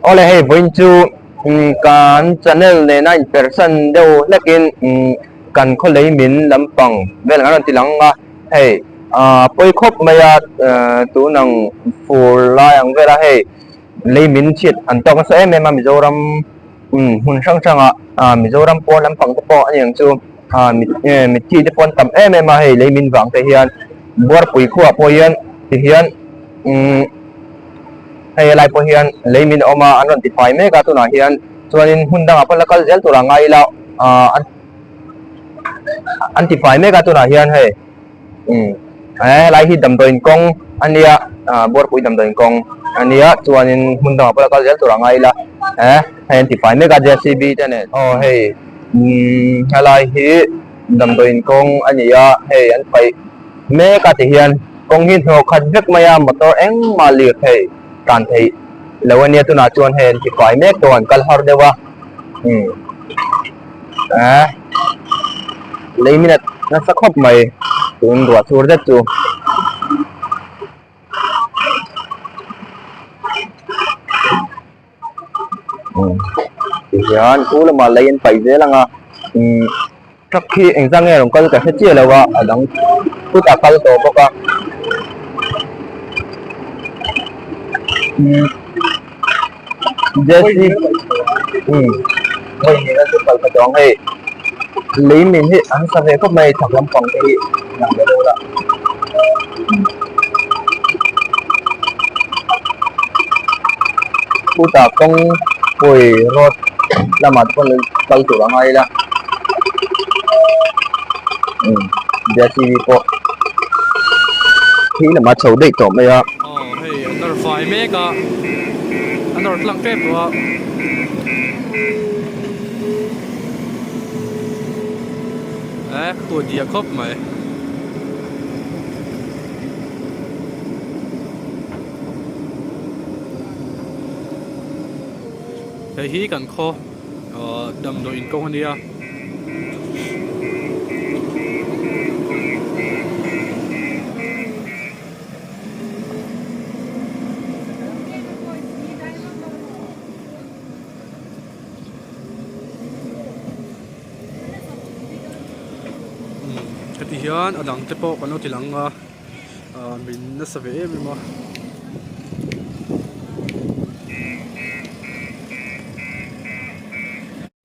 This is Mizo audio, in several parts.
Awle hei vawiin chu kan channel nena inpersan deuh hlekin kan khawlei min lampang vel an rawn ti lang a, hei ah pawi khawp mai a tun ang fur lai ang vela hei lei min chhiat an tawk nasa em em a Mizoram hmun hrang hrang ah ah Mizoram pawn lampang te pawh a ni ang chu ah mitthi te pawh an tam em em a hei lei min vang te hian Buarpui khuaah pawh hian ti hian umm. Hei helai pawh hian lei min a awm a, an rawn tifai mek a tunah hian chuanin hmun dangah pawh la kal zel turah ngai ila ah an an tifai mek a tunah hian hei umm helai hi damdawiin kawng a nia ah Buarpui damdawiin kawng a nia chuanin hmun dangah pawh la kal zel turah ngai ila eh hei an tifai mek a J C B te nen aw hei umm helai hi damdawiin kawng a ni a hei an paih mek a ti hian kawng hi hnawh khat vek mai a motor engmah lirthei tlan theih lo a nia tunah chuan hei an ti fai mek tawh an kal har deuh a umm eh lei minute nasa khawp mai tun ruah chur zet chu. Tihian chu lamah lei an paih zel ang a umm truck hi engzah nge a rawn kal ka hre chiah lo a a dang kutah a kal tawh bawk a umm J C umm vawi hnih na chu kal ka tawh ang hei lei min hi an sa ve khawp mai chhak lampang te hi lang ve deuh la. Chutah kawng pui road lamah te pawh kal tur a ngai ila umm J C B pawh khi lamah chho daih tawh mai a. Aw hei an nawr fai mek a an nawr tlang tep tawh a. Eh khu a dia khawp mai. Hei hi kan khaw ahh damdawi in kawng a nia. Heti hian a dang te pawh kan lo ti lang a ah min nasa ve em em a.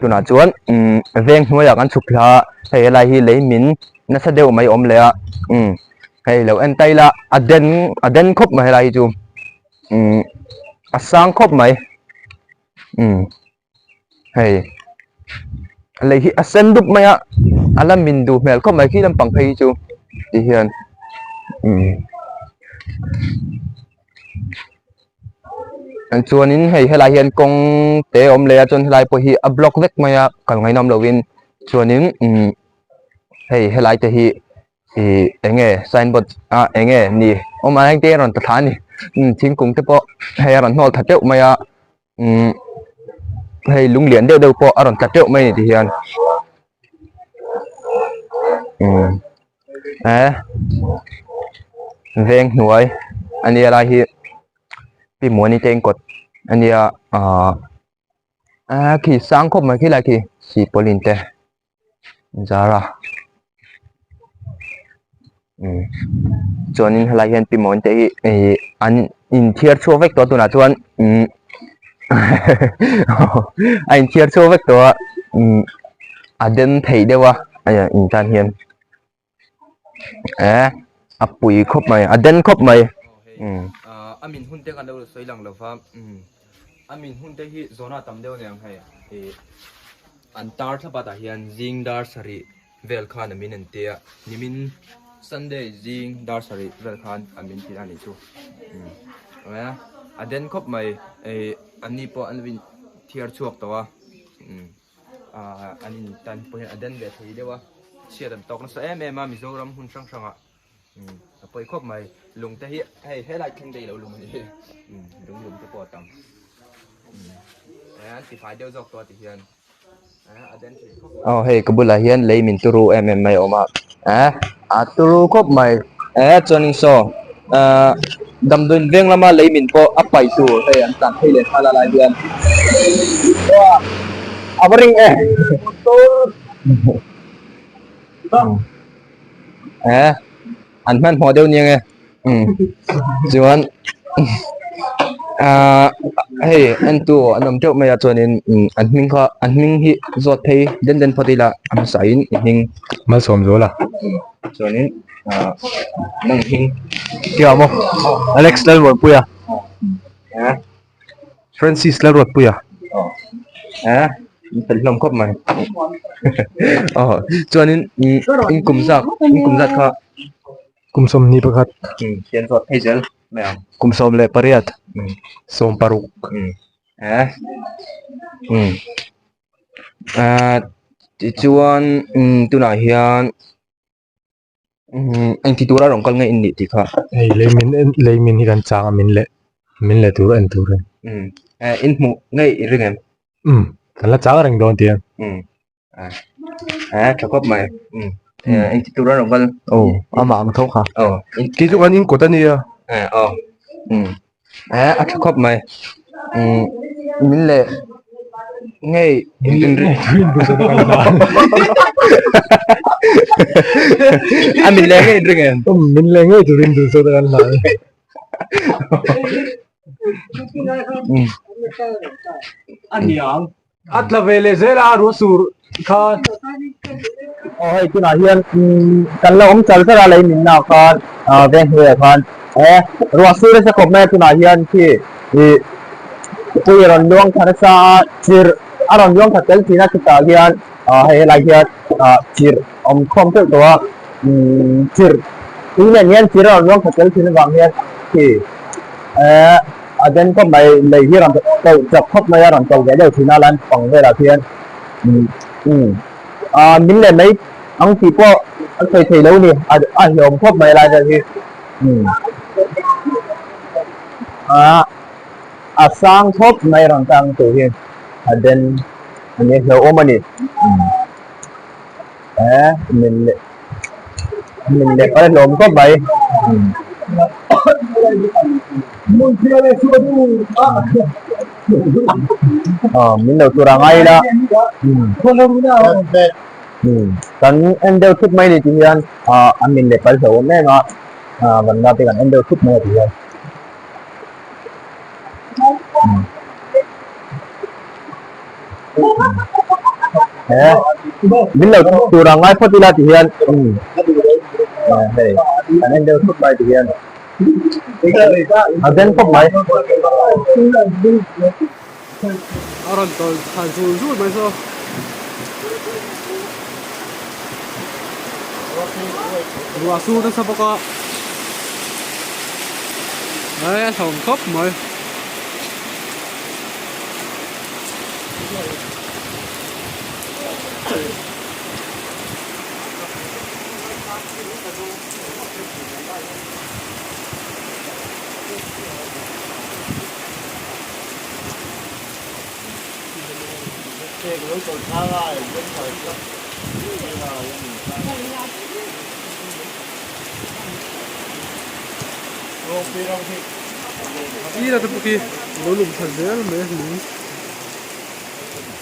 Tunah chuan umm veng hnuaiah kan chhuk thla a hei helai hi lei min nasa deuh mai a awm leh a umm hei lo en ta ila a den a den khawp mai helai hi chu umm a sang khawp mai umm. Hei lei hi a sen dup mai a a la min duh hmel khawp mai khi lampang phei hi chu ti hian umm chuanin hei helai hian kawng te a awm leh a chuan helai pawh hi a block vek mai a kal ngainawm lovin chuanin umm hei helai te hi. Ih eng nge signboard ah eng nge ni awm ang te a rawn ta thla a ni umm thingkung te pawh hei a rawn hnawl tha teuh mai a umm hei lung lian deuh deuh pawh a rawn tla teuh mai a ni ti hian umm eh veng hnuai a nia lai hi pi muani te inkawt a nia ahh ah khi sang khawp mai khi lai khi sihpawlin te. Zara umm chuanin helai hian pi mawn te hi ihh an inthiar chhuak vek tawh a tunah chuan umm a inthiar chhuak vek tawh a umm a den theih deuh a in tan hian eh a pui khawp mai a den khawp mai umm. A min hun te kan lo sawi lang lova umm a min hun te hi zawhna tam deuh aniang hei ih an tar thlap a tah hian zing dar sarih vel khan a min an tia nimin Sunday zing dar sarih vel khan a min ti a nih chu umm a den khawp mai ih an ni pawh an lo in thiar chhuak tawh a umm. ah an in tan pawh hian a den ve thei deuh a chhiat an tawk nasa em em a Mizoram hmun hrang hrang ah umm a pawi khawp mai lung te hi hei helai thleng daih loh lung a ni hi umm lung lung te pawh a tam umm eh an ti fai deuh zawk tawh a ti hian eh a den thei khawp mai. Aw hei ka bulah hian lei min turu em em mai a awm a eh a turu khawp mai eh chuanin saw ah. Damdawiin veng lama lei min pawh a paih tur hei an tlan phei leh nghal a lai hian a va ring e eh an hmanhmawh deuh nia nge chuan ah hei entu an awm teuh mai a chuanin an hming kha an hming hi zawt phei den den phawt ila a hmasa in i hming Malsawm zual a chuanin ah nang hming Tia maw Alex Lalruatpuia Francis Lalruatpuia eh in fel hlawm khawp mai aw chuanin in kum zak in kum zat kha Kum 21. Hian zawt phei zel mai ang. Kum 18. 60. Eh. Ah tichuan tunah hian engti tura rawn kal nge in nih tih kha. Hei leimin leimin hi kan chang a min leh min leh tur en tur a ni. Eh in hmuh ngei i ring em? Kan la chang reng dawn tih a. Eh tha khawp mai engti tur a rawn kal aw amah ang tho kha aw kei chu kan in kawt a nia eh aw eh a tha khawp mai min leh ngei a min leh ngei ring em min leh ngei turin duhsakna kan hlan A niang A tla ve leh zel a ruah sur khan. Aw hei tunah hian kan la awm chal chal a lei minna khan veng hnuaiah khan eh ruah sur nasa khawp mai a tunah hian khi ih tui a rawn luang thla nasa a chirh a rawn luang thla tel thin a chutah hian ah hei helai hian ah chirh awm khawm teuh tawh a chirh tui nen hian chirh a rawn luang thla tel thin avang hian khi eh. A den khawp mai, lei hi rawn to chak khawp mai a, rawn to ve deuh thin a lan pang velah khian umm ah min leh mai ang tih pawh a sawi thei lo ni, a a hlawm khawp mai lai vel hi umm ah a sang khawp mai rawn tang tur hi a den a ni hlauhawm a ni umm eh min leh. Min leh pal hlawm khawp mai. Aw min lo tur a ngai ila. Kan en deuh thup mai ni tih hian an min leh pal hlauhawm em a, vanna te kan en deuh thup mai a tih hian. Min lo tur ang ngai phawt ila ti hian hei an en deuh thup mai ti hian a den khawp mai. A rawn tawl thla zul zul mai saw. Ruah sur nasa bawk a hei a hlawm khawp mai. Sir a te pawh khi lo lum tha zel mai a lung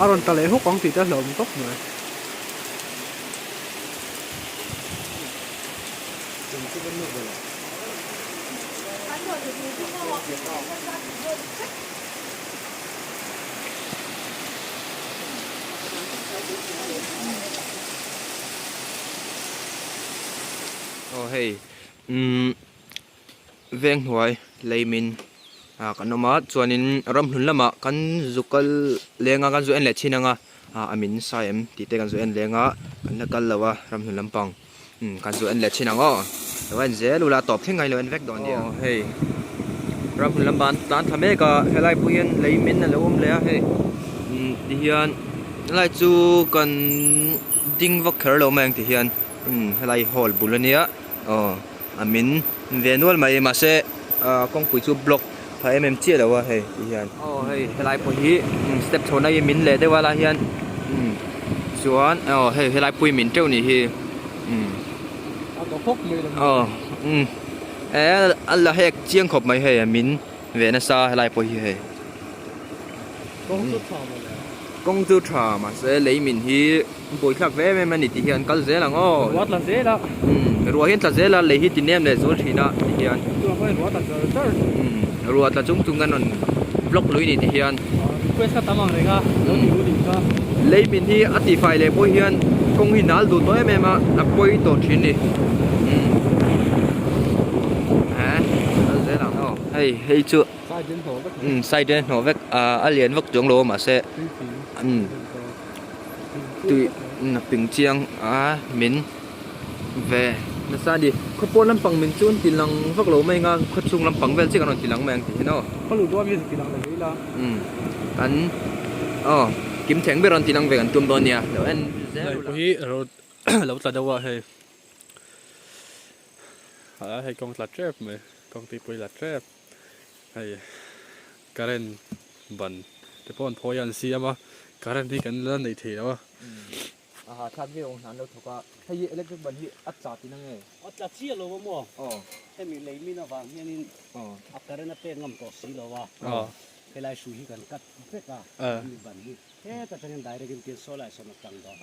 a rawn tla leh hawk ang tih te a hlauhawm tawp mai. Aw hei umm veng hnuai lei min ah kan awm a chuanin ramhlun lamah kan zu kal leng a kan zu en leh thin ang a ah a min sai em tih te kan zu en leng a kan la kal lo a ramhlun lampang umm kan zu en leh thin ang aw lo en zel ula tawp thleng a ilo en vek dawn nia aw hei ramhlun lampang an tlan thla mek a helai pawh hian lei min alo awm leh a hei umm tihian helai chu kan ding vak kher lo mai ang tihian umm helai hall bul ania aw a min ve nual mai mahse ah kawngpui chu block tha em em chiah lo a hei ti hian aw hei helai pawh hi step chho na hi min leh deuh a lai hian umm chuan aw hei helai pawh hi min teuh nih hi umm a tawh khawp mai aw umm. Eh a la hek chiang khawp mai hei a min ve nasa helai pawh hi hei. Kawng chu tha mawle. Kawng chu tha mahse lei min hi buaithlak ve em em a ni tih hian kal zel ang aw. Ruah tla zel a. Umm ruah hian tla zel a lei hi ti nem leh zual thin a ti hian. Chuvang pawhin ruah tla char char. Umm ruah tla chung chung kan rawn block lui ni ti hian. Request kha tam ang reng a lo ti ru ding kha. Lei min hi a ti fai leh pawh hian kawng hi nal duh tawh em em a a pawi tawh thin ni. Umm eh kal zel ang aw hei hei chu. Side in hnawh vek. Umm side in hnawh vek ah a lian vak chuang lo a mahse umm tui a ping chiang a min ve nasa a ni khawpawn lampang min chu an ti lang vak lo mai ang a khawchhung lampang vel chiah kan rawn ti lang mai ang tih hi maw. Khaw luh dawn hi ti lang leh ila. Umm kan aw kim thleng ber rawn ti lang ve kan tum dawn nia lo en zel ula. Hei pawh hi lo tla deuh a hei. Hei kawng tla tep mai kawng tui pawh hi la tep. Hei current ban te pawh an phawi a an siam a current hi kan la nei thei lo a. A ha thlak viau ang hna an lo thawk a hei hi electric ban hi a tla tihna nge? A tla chiah lo a maw? Aw. Hemi lei min avang hianin a current a pek ngam tawh si lo a helai hrui hi kan cut vek a hemi ban hi heta tangin direct in tin saw lai sawn a tlang dawn.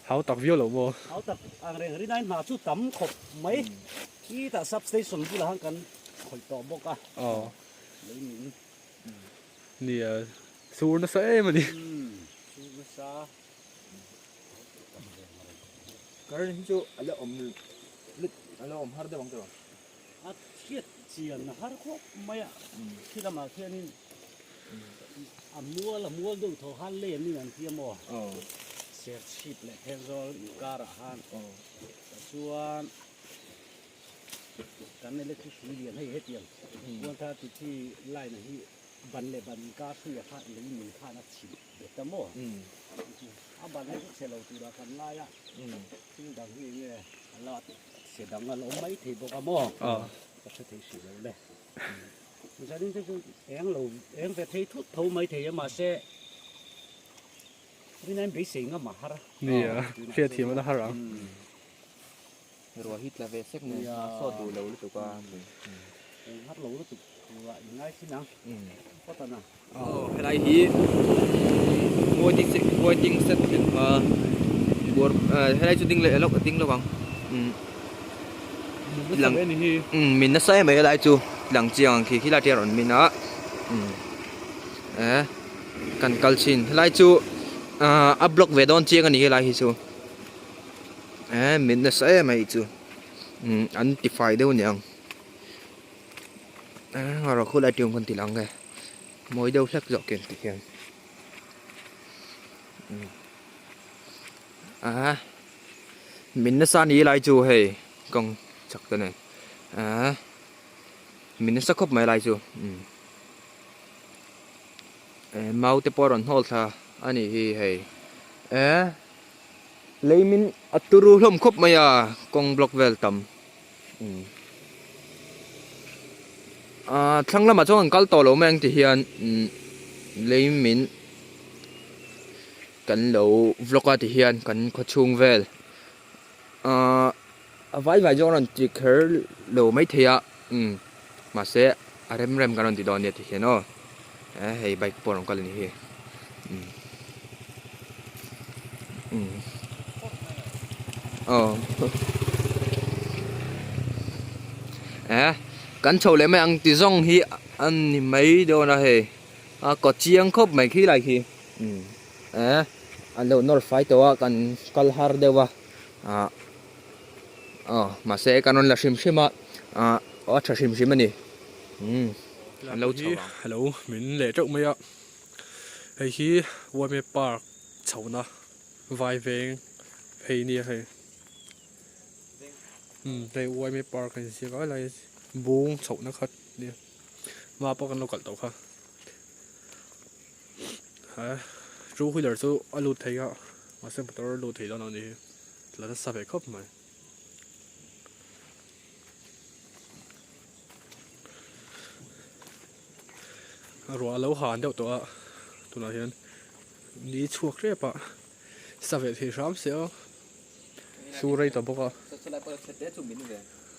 Hau tak viau lo maw? Hau tak ang reng rinai hna chu tam khawp mai. Khitah sub station bulah khan kan khawih tawh bawk a. Aw. Lei min. Nia, sur nasa em a ni. Umm, sur nasa. Current hi chu a la awm lut, a la awm har deuh ang tawh. A chhiat chian har khawp mai a, khi lamah khianin a mual a mual deuh tho khan lei an in an tia maw? Serchhip leh Thenzawl inkarah khan chuan kan electric hrui lian hei hetiang Kualthar tithi line hi ban leh ban inkar hruiah khan lei min khan a chhip bet a maw? A ban hi chu chhe lo turah kan lai a, thil dang hi enge a la Se dang a lo awm mai thei bawk a maw? Ka hre thei hrih lo le. Zanin te chu eng lo eng ve thei thut tho mai thei a mahse rinai beisei ngam a har a. Nia, hriatthiam a la har ang. Ruah hi tla ve sek nen a sawt duh lo lutuk a. Eng har lo lutuk ruah in ngai thin ang. Phawt a na. Aw helai hi waiting set waiting set a bawr helai chu ding leh lawk a ding lawk ang umm lang umm min nasa em mai helai chu lang chiang ang khi khi lai te a rawn min a umm eh kan kal chhin helai chu ah a block ve dawn chiang a ni helai hi chu eh min nasa em mai chu umm an tifai deuh a ni ang. Eng rawh khulai tiang kan ti lang nge mawi deuh hlek zawk hian ti hian a min nasa ni lai chu hei kawng chak te nen a min nasa khawp mai lai chu mau te pawh a rawn hnawl thla a nih hi hei e lei min a turu hlawm khawp mai a kawng block vel tam. Aaa thlang lamah chuan kan kal tawh lo mai ang ti hian umm lei min kan lo vlog a ti hian kan khaw chhung vel aaa a vai vai zawng a rawn ti kher lo mai thei a umm mahse a rem rem kan rawn ti dawn nia ti hian aw eh hei bike pawh a rawn kal a ni hi umm umm aw eh kan chho leh mai ang ti zawng hi a ni mai dawn a hei a kaw chiang khawp mai khi lai khi umm eh an lo nawr fai tawh a kan kal har deuh a ah aw mahse kan rawn la hrim hrim a ah a tha hrim hrim a ni umm an lo chho ang. Hello min leh teuh mai a hei hi yma park chhohna vai veng phei nia hei umm hei yma park a inziak a helai bung chhohna kha nia hma pawh kan lo kalh tawh kha he two wheeler chu a lut thei a mahse motor a lut thei dawn lo a ni hi la nasa ve khawp mai. Ruah a lo han deuh tawh a tunah hian ni chhuak rep a sa ve thei hram se aw su rei ta bawk a.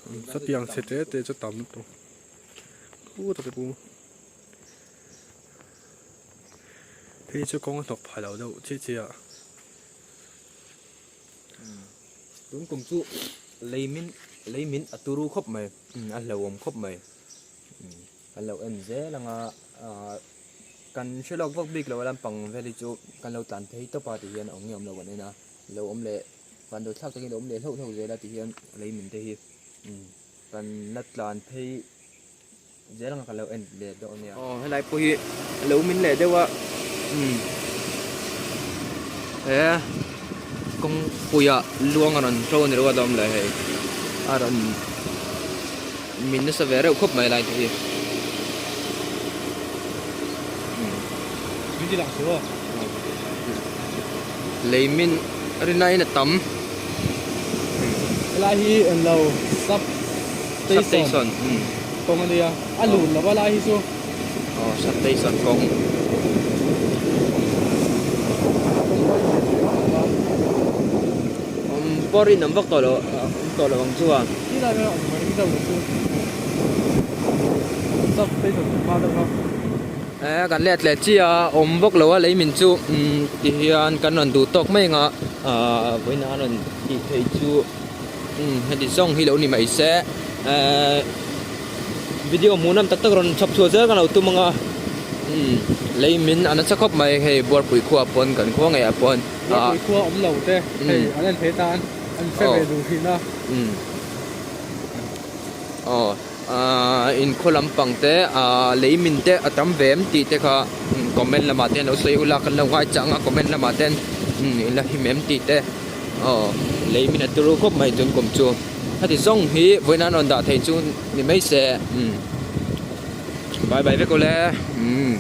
Satiang chhe te te chu tam lutuk khut a te pawh hei chu kawng a hnawk phah lo deuh chiah chiah a. Tun kum chu lei min lei min a turu khawp mai a hlauhawm khawp mai kan lo en zel anga ah kan hre lawk vak bik lo a lampang vel hi chu kan lo tlan phei tawp a ti hian a awm nge awm lo kan en a lo awm leh. Van dawt thlak takin a awm leh hlauh hlauh zel a ti hian lei min te hi kan la tlan phei zel anga ka lo en leh dawn ania. Aw helai pawh hi a lo min leh deuh a he kawngpuia luang a rawn hro a ni reuh a dawm leh hei a rawn min nasa ve reuh khawp mai lai te hi. Lei min rin aiin a tam. Helai hi eng lo sub station kawng a nia a lun lo a lai hi chu. Aw sub station kawng. Awm pawh rinawm vak tawh lo awm tawh lo ang chu a. Ti lai vel a awm mai deuh chu sub station hma deuh kha. Eh kan let leh chiah a awm vak lo a lei min chu umm ti hian kan rawn duh tawk mai ang a ahh vawiin a rawn tih theih chu umm heti zawng hi lo ni mai se ehh video hmuh nawm tak tak rawn chhawp chhuah zel kan lo tum ang a umm lei min a nasa khawp mai hei buarpui khua pawn kan khua ngei ah pawn buarpui khua awm lo te hei an en thei tan an hre ve duh thin a umm aw. Ahh inkhaw lampang te ahh lei min te a tam ve em tih te kha comment lamah te an lo sawi ula kan lo ngai chang a comment lamah ten in la him em tih te aw lei min a turu khawp mai tun kum chu heti zawng hi vawiin an rawn dah thei chu ni mai se umm bye bye vek awle umm.